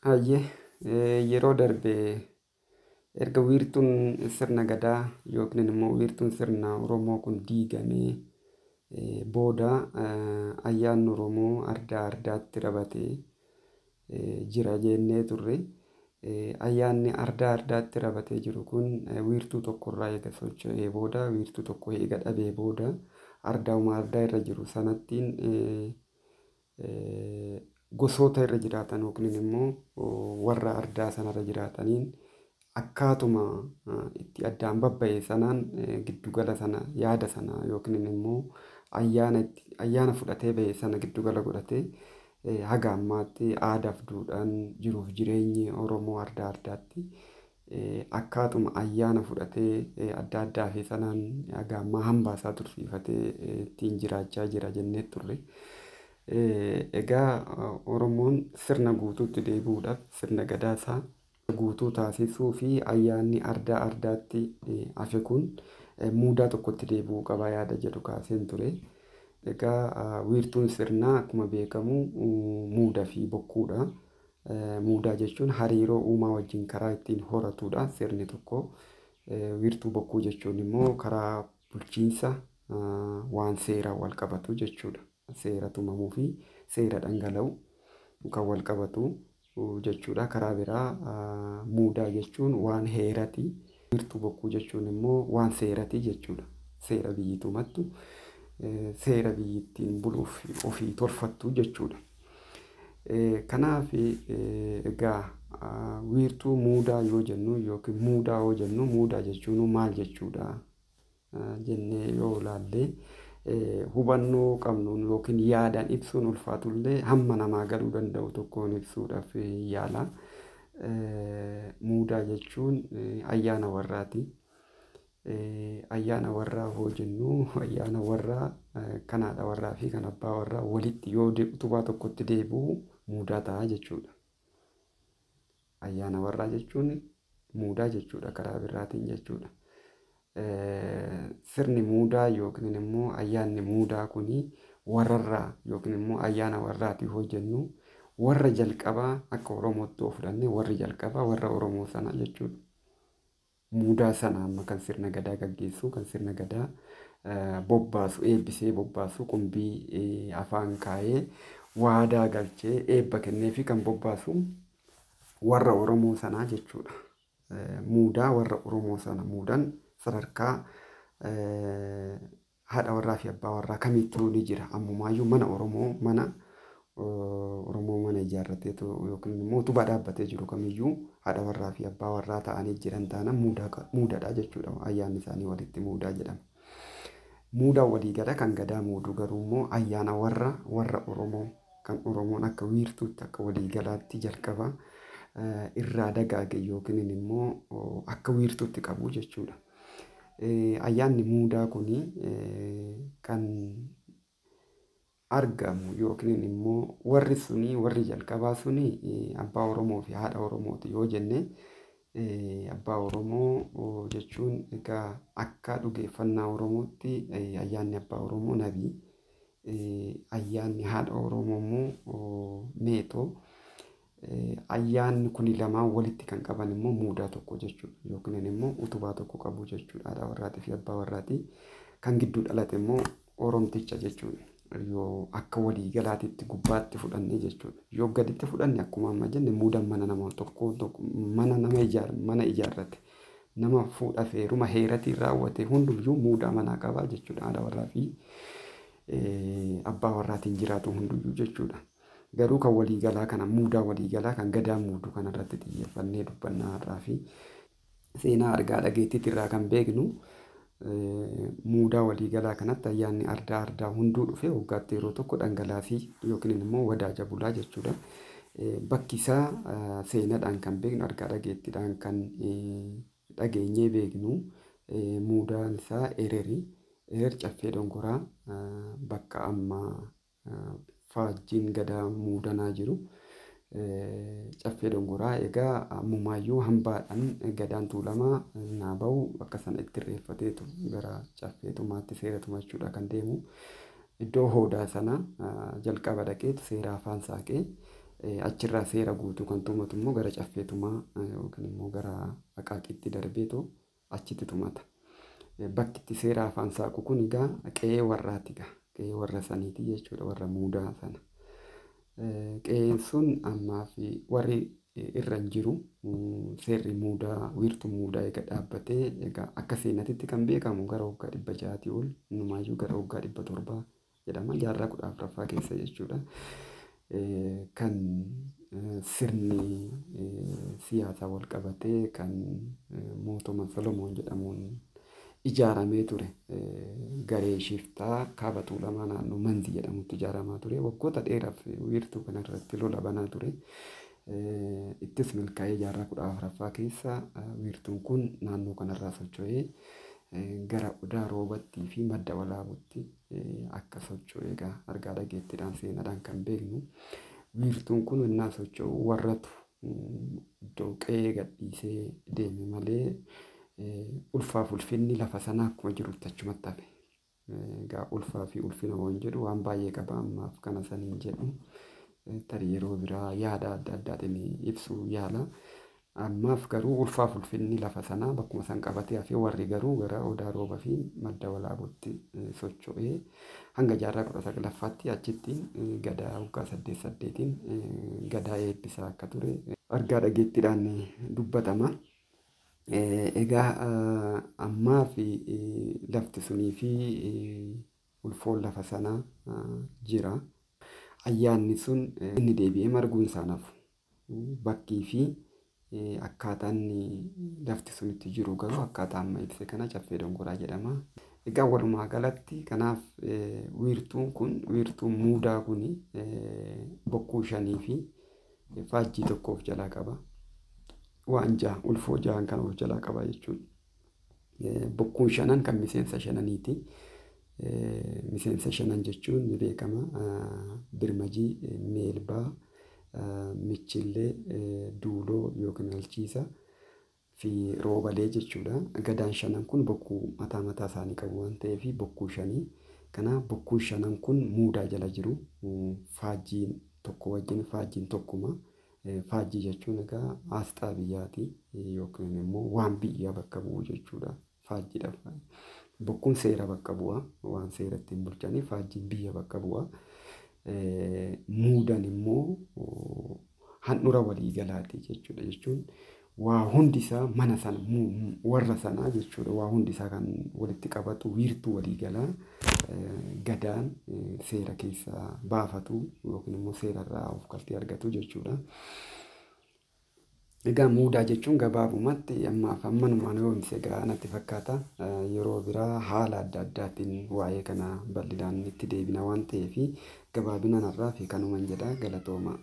Hayyee, yeroo darbe erga wiirtuun sirna gadaa yookiin immoo wiirtuun sirna Oromoo kun diigamee booda ayyaanni Oromoo ardaa ardaatti rabatee jira jennee turre. Ayyaanni ardaa ardaatti rabatee jiru kun wiirtuu tokkorraa eega socho'ee booda, wiirtuu tokko eega dhabee booda, ardaa'uma ardaa irra jiru sanattiin gosoota irra jiraatan yookiin immoo warra ardaa sanarra jiraataniin akkaatuma itti addaan babba'e sanaan giddugala sana, yaada sana yookiin immoo ayyaana fudhatee ba'e sana giddugala godhatee haga ammaatti aadaaf duudhaan jiruuf jireenyi Oromoo ardaa ardaatti akkaatuma ayyaana fudhatee adda addaa fi sanaan haga ammaa hambaasaa tursiifatee ittiin jiraachaa jira jennee turre. Egaa Oromoon sirna guutuutti deebi'uudhaaf sirna gadaasaa guutuu taasisuu fi ayyaanni ardaa ardaatti hafe kun muudaa tokkotti deebi'uu qaba yaada jedhu kaaseen ture. Egaa wiirtuun sirnaa akkuma beekamu muudaa fi bokkuudha. Muudaa jechuun hariiroo uumaa wajjin karaa ittiin horatudha sirni tokko. Wiirtuu bokkuu jechuun immoo karaa bulchiinsa waan seeraan wal qabatu jechuudha. Seera tumamuu fi seera dhangala'u kan wal qabatu jechuudha. Karaa biraa muudaa jechuun waan heerati. Wiirtuu bokkuu jechuun immoo waan seerati jechuudha. Seera biyyi tumattu, seera biyyi ittiin buluuf ofii tolfattu jechuudha. Kanaaf egaa wiirtuu muudaa yoo jennu yookiin muudaa yoo jennu, muudaa jechuun maal jechuudha jennee yoo ilaalle, hubannoo qabnuun yookiin yaadaan ibsuun ulfaatullee hamma namaa galuu danda'u tokkoon ibsuudhaaf yaala. Muudaa jechuun ayyaana warraati. Ayyaana warraa hoo jennu, ayyaana warraa kan haadha warraa fi kan abbaa warraa walitti yoo utubaa tokkotti deebi'u muudaa ta'a jechuudha. Ayyaana warraa jechuun muudaa jechuudha karaa biraatiin jechuudha. Sirni muudaa yookiin immoo ayyaanni muudaa kuni warrarraa yookiin immoo ayyaana warraati hoo jennu, warra jalqabaa akka Oromootti yoo fudhanne warri jalqabaa warra Oromoo sana jechuudha. Muudaa sana amma kan sirna gadaa gaggeessu, kan sirna gadaa bobbaasu, eebbisee bobbaasu, qumbii afaan kaayee waadaa galchee eebba kennee fi kan bobbaasu warra Oromoo sanaa jechuudha. Muudaa warra Oromoo sana muudaan sadarkaa haadha warraa fi abbaa warraa kamittuu ni jira. Ammumaayyuu mana Oromoo, mana Oromoo mana ijaarrateetu yookiin immoo utubaa dhaabbatee jiru kamiyyuu haadha warraa fi abbaa warraa ta'anii jiran taanaan muudaadha jechuudha. Ayyaanni isaanii walitti muudaa jedhama. Muudaan waliigala kan gadaa muudu garuu immoo ayyaana warra Oromoo kan Oromoon akka wiirtuutti akka waliigalaatti jalqaba irraa dagaage yookiin immoo akka wiirtuutti qabu jechuudha. Ayyaanni muudaa kuni kan argamu yookiin immoo warri suni, warri jalqabaa suni abbaa Oromoo fi haadha Oromooti yoo jenne, abbaa Oromoo jechuun egaa akka dhugeeffannaa Oromootti ayyaanni abbaa Oromoo nabii, ayyaanni haadha Oromoo immoo meetoo. Ayyaanni kuni lamaan walitti kan qaban immoo muudaa tokko jechuudha yookiin immoo utubaa tokko qabu jechuudha. Haadha warraatii fi abbaa warraatii kan gidduu dhalate immoo Oromticha jechuudha. Yoo akka waliigalaatitti gubbaatti fudhanne jechuudha. Yoo gaditti fudhanne, akkuma amma jenne, muudaan mana nama tokko mana nama mana ijaarrate, nama fuudhaa fi heeruma heeratiin raawwate hunduyyuu muudaa manaa qaba jechuudha. Haadha warraa fi abbaa warraatiin jiraatu hunduyyuu jechuudha. Garuu kan waliigalaa kana, muudaa waliigalaa kan gadaa muudu kanarratti xiyyeeffannee dubbannaa har'aa fi seenaa argaa dhageettiitti irraa kan beeknu, muudaa waliigalaa kanatti ayyaanni ardaa ardaa hunduu dhufe waggaatti yeroo tokko dhangalaasii yookiin immoo wadaaja bulaa jechuudha. Bakki isaa seenaadhaan kan beeknu, argaa dhageettiidhaan kan dhageenyee beeknu, muudaan isaa Ereri. Erer Caffee Dongoraa, bakka amma faajjiin gadaa muudanaa jiru. Caffee Dongoraa egaa ammumaayyuu hambaadhaan gadaan Tuulamaa naa bahu bakka sana itti irreeffateetu gara Caffee Tumaatti seera tumachuudha kan deemu. Iddoo hoodaa sana jalqaba dhaqeetu seera afaan saaqee Achirraa seera guutuu kan tumatu immoo gara caffeetumaa yookiin immoo gara aqaaqiitti darbeetu achitti tumata. Bakki itti seera afaan saaqu kun egaa qe'ee warraati egaa. Qe'ee warra saniiti jechuudha, warra muudaa sana. Qe'een sun ammaa fi warri irra hin jiru seerri muudaa wiirtuu muudaa egaa dhaabbatee egaa akka seenatitti kan beekamu gara waggaa 600 ol, innumaayyuu gara waggaa 700 jedhama, jaarraa 14ffaa keessa jechuudha. Kan sirni siyaasaa wal qabatee kan mootummaa Solomoon jedhamuun ijaaramee ture, garee shiftaa kaaba Tuulamaa naannoo Manzi jedhamutti ijaaramaa ture. Waggoota dheeraaf wiirtuu kanarratti lola banaa ture. Ittis milkaa'ee jaarraa 14ffaa keessa wiirtuun kun naannoo kanarraa socho'ee gara Odaa Roobattii fi Madda Walaabutti akka socho'e egaa argaa dhageettiidhaan seenaadhaan kan beeknu. Wiirtuun kun innaa socho'u warratu iddoo qe'ee gadhiisee deeme malee ulfaaf ulfinni lafa sanaa akkuma jirutti achumatti hafe. Egaa ulfaa fi ulfina waan jedhu waan baay'ee qaba, ammaaf kana saniin jedhu. Tarii yeroo biraa yaada adda addaatiin ibsuu yaala. Ammaaf garuu ulfaaf ulfinni lafa sanaa bakkuma san qabatee hafee, warri garuu gara Odaa Rooba fi Madda Walaabutti socho'ee hanga jaarraa 19ffaatti achitti gadaa waggaa 8 8iin gadaa eebbisaa akka ture argaa dhageettiidhaan dubbatama. Egaa ammaa fi lafti sunii fi ulfoon lafa sanaa jira. Ayyaanni sun inni deebi'ee marguun isaa nafu. Bakkii fi akkaataan lafti sun itti jiru garuu akkaataa amma ibse kana Caffee Dongoraa jedhama. Egaa walumaa galatti kanaaf wiirtuun kun, wiirtuun muudaa kun, bokkuu 5 fi faajjii 1 of jalaa qaba. Waan ja'a, ulfoo ja'an kan of jalaa qaba jechuudha. Bokkuun shanan kan miseensa shananiiti. Miseensa shanan jechuun ni beekama. Birmajii, Meelbaa, Michillee, Duuloo yookiin Alchiisa fi Roobalee jechuudha. Gadaan shanan kun bokkuu mataa mataa isaanii qabu waan ta'eef bokkuu shanii. Kanaaf bokkuun shanan kun muudaa jala jiru. Faajjiin tokko wajjin, faajjiin tokkuma. Faajjii jechuun egaa asxaa biyyaati yookiin immoo waan biyya bakka bu'u jechuudha. Faajjiidha. Bokkuun seera bakka bu'a. Waan seera ittiin bulchanii, faajjiin biyya bakka bu'a. Muudaan immoo handhura waliigalaati jechuudha. Jechuun waa hundi isaa mana sana warra sanaa jechuudha. Waa hundi isaa kan walitti qabatu wiirtuu waliigalaa gadaan seera keessaa baafatu yookiin immoo seerarraa of galtee argatu jechuudha. Egaa muudaa jechuun gabaabumatti ammaaf ammanumaan yoo ibse egaa natti fakkaata. Yeroo biraa haala adda addaatiin waa'ee kana bal'inaan itti deebina waan ta'eef gabaabinaan har'aa fi kanuman jedha, galatooma.